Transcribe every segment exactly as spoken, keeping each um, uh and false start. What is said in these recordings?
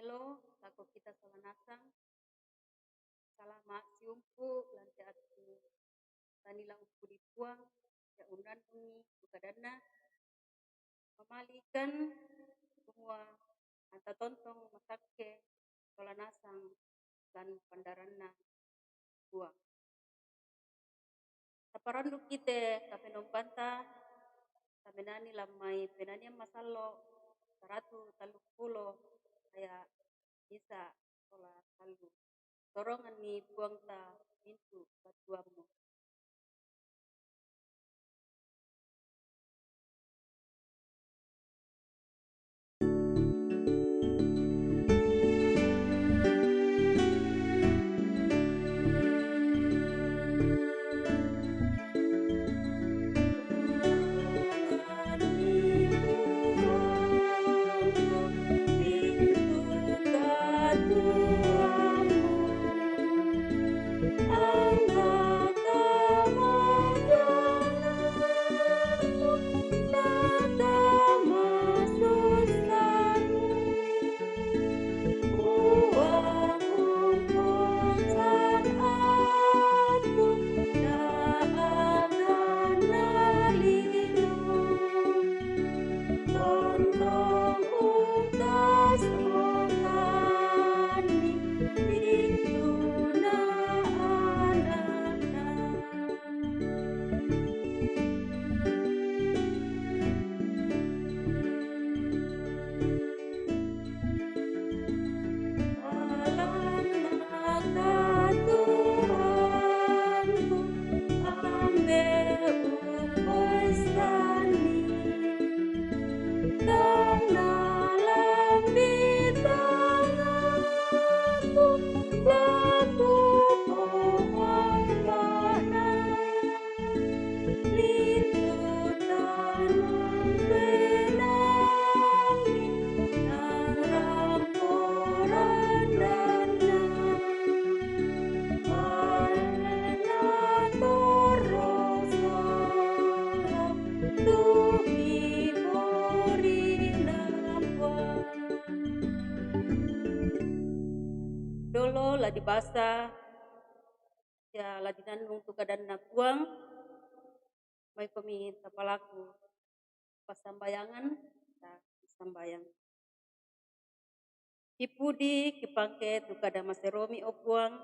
Halo, lako kita sola nasang. Salama siumpu lan te atu tanila umpu di Puang, ya undangi tu kadanna, mamalikan kumua anta tontong masakke sola nasang lan pandaranna Puang. Taparandu kite kapenombanta, tamenani lammai Penanian Masallo, saratu talluppulo aya misa sola tallu. Toronganni Puangta mintu battuammu. Dolo la dibasa, ya la dinannung tu kadanna Puang, maikomi tapalaku passambayangan, ta sambayang. Kipudi kipake tu kada maseromi, o Puang,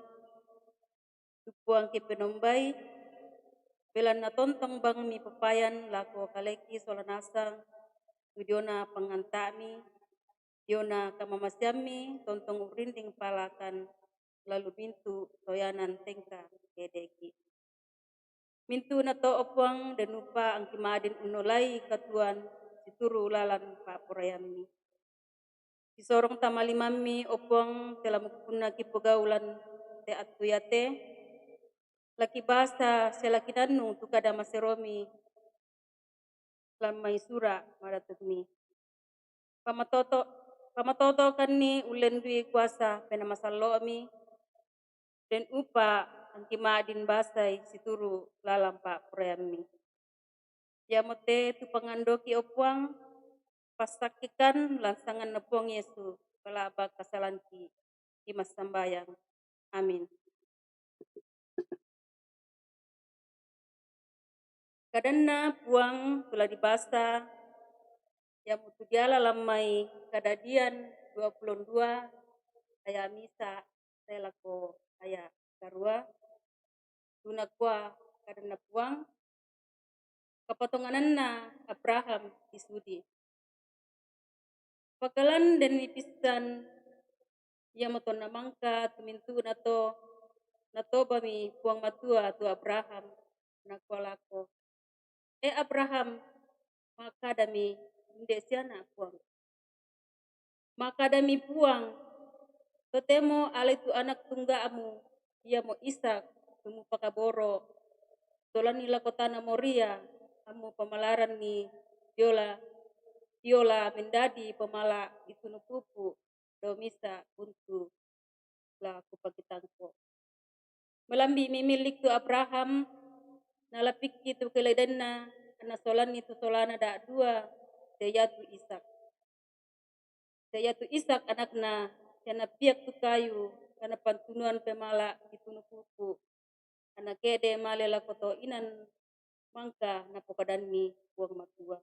tu Puang kipenombai, belanna tontong bangmi papayan lako kaleki sola nasang, tu diona panganta'mi, diona kamamaseammi, tontong urrinding palakan, lalu mintu toyanan tengka kedeki. Mintu'na to, o Puang, de nupa angki ma'din unnolai katuoan situru lalan pa'poraiammi. Sisorong tamalimammi, o Puang, te la mukunna kipogau lan te attu iate, la kibasa sia la kinannung tu kada maseromi lan mai sura' madatummi. Pamatoto-, pamatotokanni ullendui kuasa Penaa Masallo'mi, den upa angki ma'din basai situru lalan pa'poraiammi. Iamote tu pangandoki, o Puang, passakkekan lan sanganna Puang Yesu, pala'ba kasalangki, ki massambayang. Amin. Kadanna Puang tu la dibasa, iamotu diala lan mai Kadadian dua pulo dua aya misa sae lako aya karua, tu nakua kadanna Puang, kapatongananna Abraham isudi. Pakalan den mipissan, iamoto namangka tu mintu'na to, natobami Puang Matua tu Abraham, nakua lako, "E Abraham, makkadami, inde siana, Puang?" Makkadami Puang, "Totemo alai tu anak tungga'mu, iamo Ishak, tu mupakaboro, solanni lako tana Moria, ammu pamalaranni piola, piola mendadi pamala' itunu pupu dao misa untu la kupakitangko." Malambi'mi millik tu Abraham, nalapikki tu keledainna, anna solanni tu solana da'dua, sia iatu Ishak. Sia iatu Ishak anakna sia napiak tu kayu, kana pantunuan pemala' di tunu pupu', kana kede male lako to inan mangka napokadanni Puang Matua.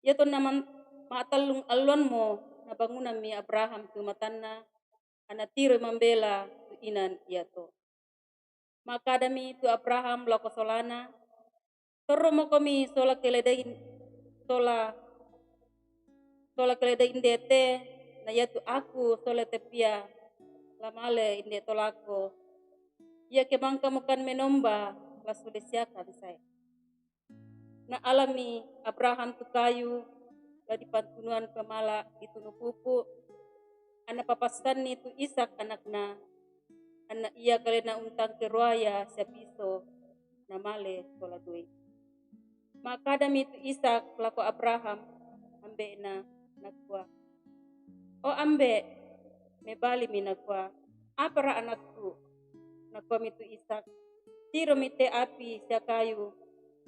Ia tonna man-, ma'tallung alluammo nabangunammi Abraham tu matanna, anna tiroi mambela tu inan iato. Ma'kadami tu Abraham lako solana, "Torromokomi sola keledai, sola, sola keledai inde te, na iatu aku sola tepia la male inde to lako. Iake mangkamokan menomba, la sule siakan sae." Na'alami Abraham tu kayu la dipantunuan pemala' di tunu pupu', anna papassanni tu Ishak anakna, anna ia kalena untangke ruaya sia piso, namale sola dui. Ma'kadami tu Ishak lako Abraham, ambe'na, nakua, "O ambe'," mebalimi nakua, "Apara anakku?" Nakuami tu Ishak, "Tiromi te api sia kayu,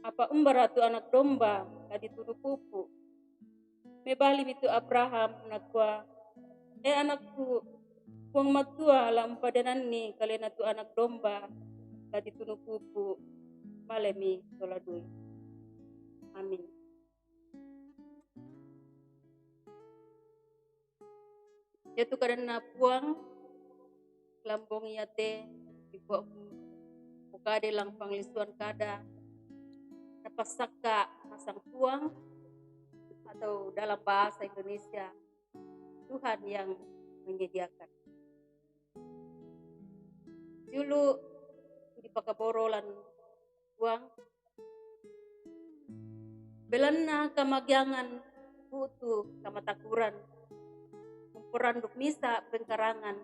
apa umbara tu anak domba la ditunu pupu'?" Mebalimi tu Abraham, nakua, "E anakku, Puang Matua la umpadenanni kalena tu anak domba la ditunu pupu', malemi sola dui." Amin. Iatu kadanna Puang, lambong iate, dibuatku pokade lang panglisuan kada, napassakka nasang Puang, atau dalam bahasa Indonesia, Tuhan yang menyediakan. Julu dipakaboro lan Puang, belanna kamagiangan bu'tu kamatakuran, umporanduk misa pengkarangan,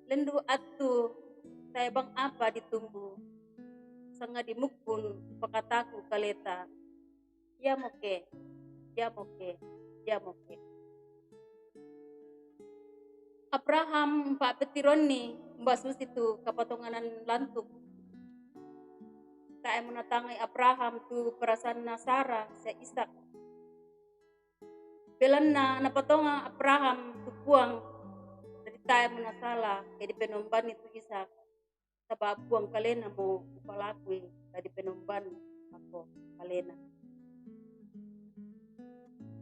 lendu' attu tae bang apa ditumbu, sangadi mukkun pakataku kaleta, "Iamoke, iamoke, iamoke." Abraham pa'pettiroanni umba susitu kapatonganan lantu'. Tae'mo natangai Abraham tu perasaanna Sara sia Ishak. Belanna napatongang Abraham tu Puang, dadi tae'mo nasala, e dipenombanni tu Ishak. Saba' Puang kalenamo upalakui la dipenomban lako kalena.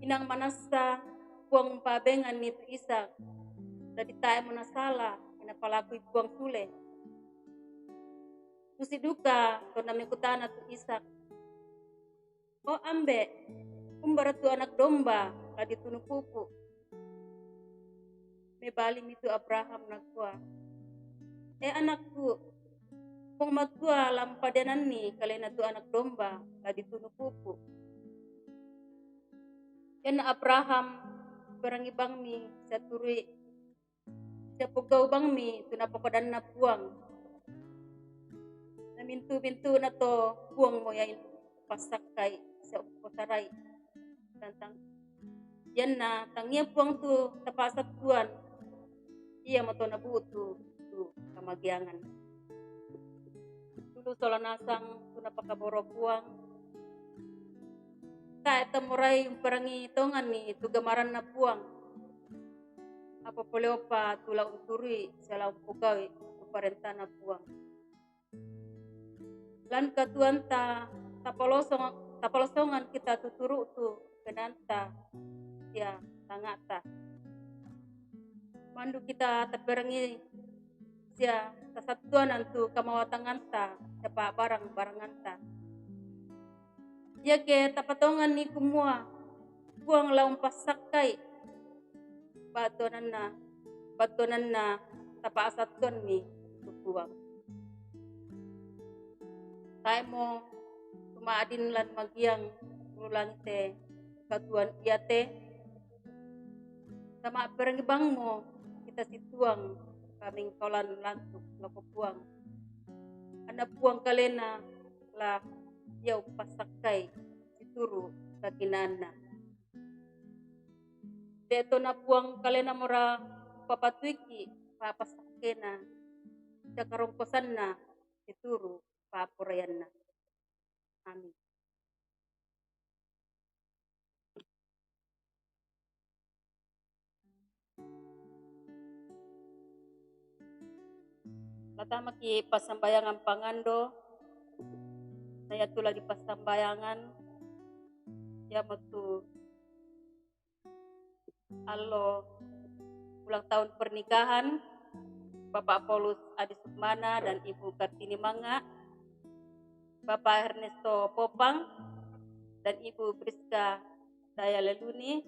Inang manassa Puang umpabenganni tu Ishak, dadi tae'mo nasala, e napalakui Puang sule. Susi duka tonna mekutana tu Ishak, "O ambe', umbara tu anak domba la ditunu pupu'?" Mebalimi tu Abraham nakua, "E anakku, Puang Matua la umpadenanni kalena tu anak domba la ditunu pupu'." Ianna Abraham perangi bangmi sia turui, sia pogau' bangmi tu napokadanna Puang. Namintu-mintu'na to Puangmo ia passakkai sia umposarai. Tantang ianna tangia Puang tu tapasattuan, iamoto nabu'tu tu kamagiangan. Tulu sola nasang tu napakaboro Puang. Tae' tamorai umparangi tonganni tu gamaranna Puang. Apa poleopa tu la unturui sia la umpogau'i tu parentana Puang. Lan katuoanta tapalosong-, tapalosongan kita tuturu' tu penaanta sia tangnga'ta. Mandu kita taperangi sia tasattuanan tu kamawatanganta sia pa'barang-baranganta. Iake tapatonganni kumua Puang la umpassakkai, battuananna, battuananna tapasattuanni tu Puang. Tae'mo tuma'din lan magiang ulu langite katuoan iate, tama'perangi bangmo kita situang kamengkaolan lantu' lako Puang. Anna Puang kalena la ia umpassakkai situru' kakinaanna. Te'tona Puang kalenamora umpapatuiki' pa'passakkena sia karongkosanna situru' pa'poraianna. Amin. Tatama ki passambayangan pangando, na yatu lagi passambayangan, ya matu allo ulang tahun pernikahan Bapak Paulus Adi Sukmana dan Ibu Kartini Manga, Bapak Ernesto Popang dan Ibu Priska Daya Leluni,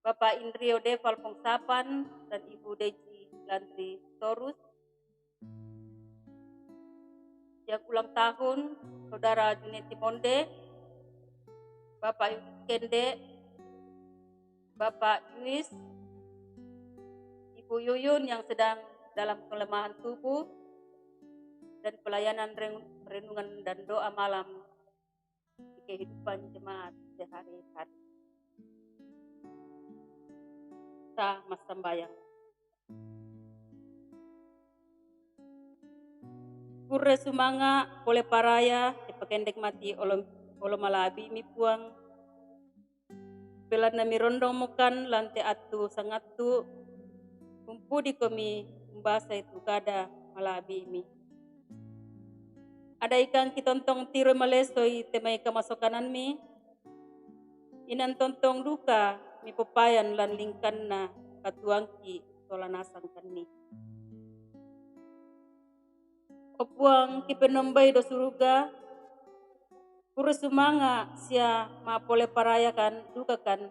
Bapak Indrio Deval Pongsapan dan Ibu Deji Landri Torus. Yang ulang tahun, Saudara Juneti Monde, Bapak Kende, Bapak Yuis, Ibu Yuyun yang sedang dalam kelemahan tubuh, dan pelayanan ren- renungan dan doa malam di kehidupan jemaat sehari-hari. Kita massambayang. Kurre sumanga pole paraya, ipakendek mati olo, olo malabi mi Puang. Belanna mirondong mukan lante attu sangattu, umpudi komi umbasa itu kada malabi mi. Ada ikang kitontong tiro malesoi temai kamasokanan mi, inan tontong duka mipopayan lan lingkanna katuangki sola nasangkanni. O Puang, kipenombai do suruga, kurre sumanga sia mapole parayakan dukakan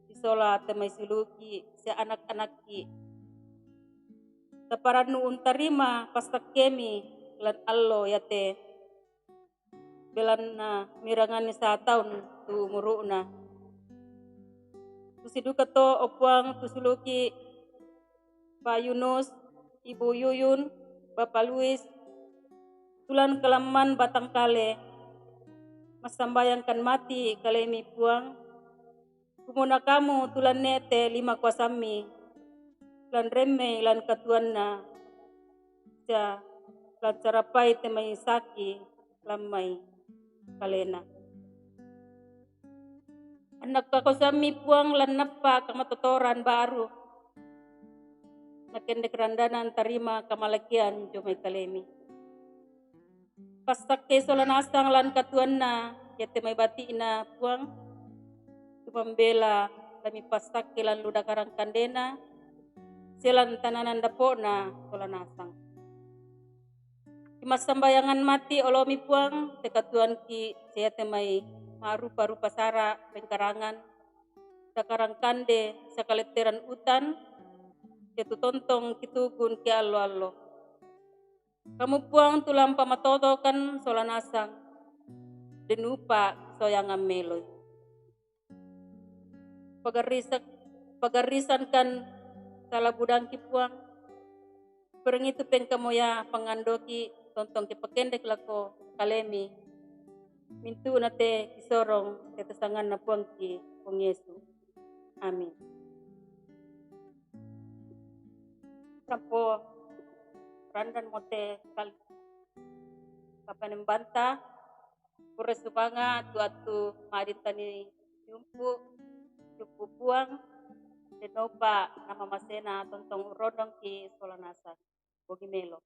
isola temai siluki sia anak-anakki. Taparannu untarima pastakkemi lan allo yate, belanna miranganni sataun tu umuru'na. Tusi duka to, o Puang, tusuluki Pak Yunus, Ibu Yuyun, Bapak Luis, tulan kalamman batang kale. Massambayangkan mati kalemi Puang, kumona kamu tulan nete lima kuasammi, lan remmei lan katuanna, sia lan sarapai temai saki lammai kalena. Annakkakosammi Puang lan nappa kamatotoran baru, nakendek randanan tarima kamalakian jomai kalemi. Passakke sola nasang lan katuanna, yate mai bati'na Puang, tumambela lami passakke lan ludakarang kandena, selan tananan dapo'na sola nasang. Kimassambayangan mati olomi Puang, te katuanki, sia te mai ma'rupa-rupa sara pengkarangan, sakarang kande, sakaletteran utan, sia tu tontong kitugun ke allo-allo. Kamu Puang tu lampa matotokan sola nasang, den upa soyangan meloi. Pagarrisak, pagarrisankan sala budangki Puang. Perengitu pengkamoya pangandoki tontong kipakendek lako kalemi. Mintu nate kisorong te tasanganna Puangki Puang Yesu. Amin. Rampo randan mote kal kapanen banta. Kurre sumanga tu attu madintani jumpu, jumpu Puang, denopa namamasena tontong urondongki sola nasang. Bogi melo.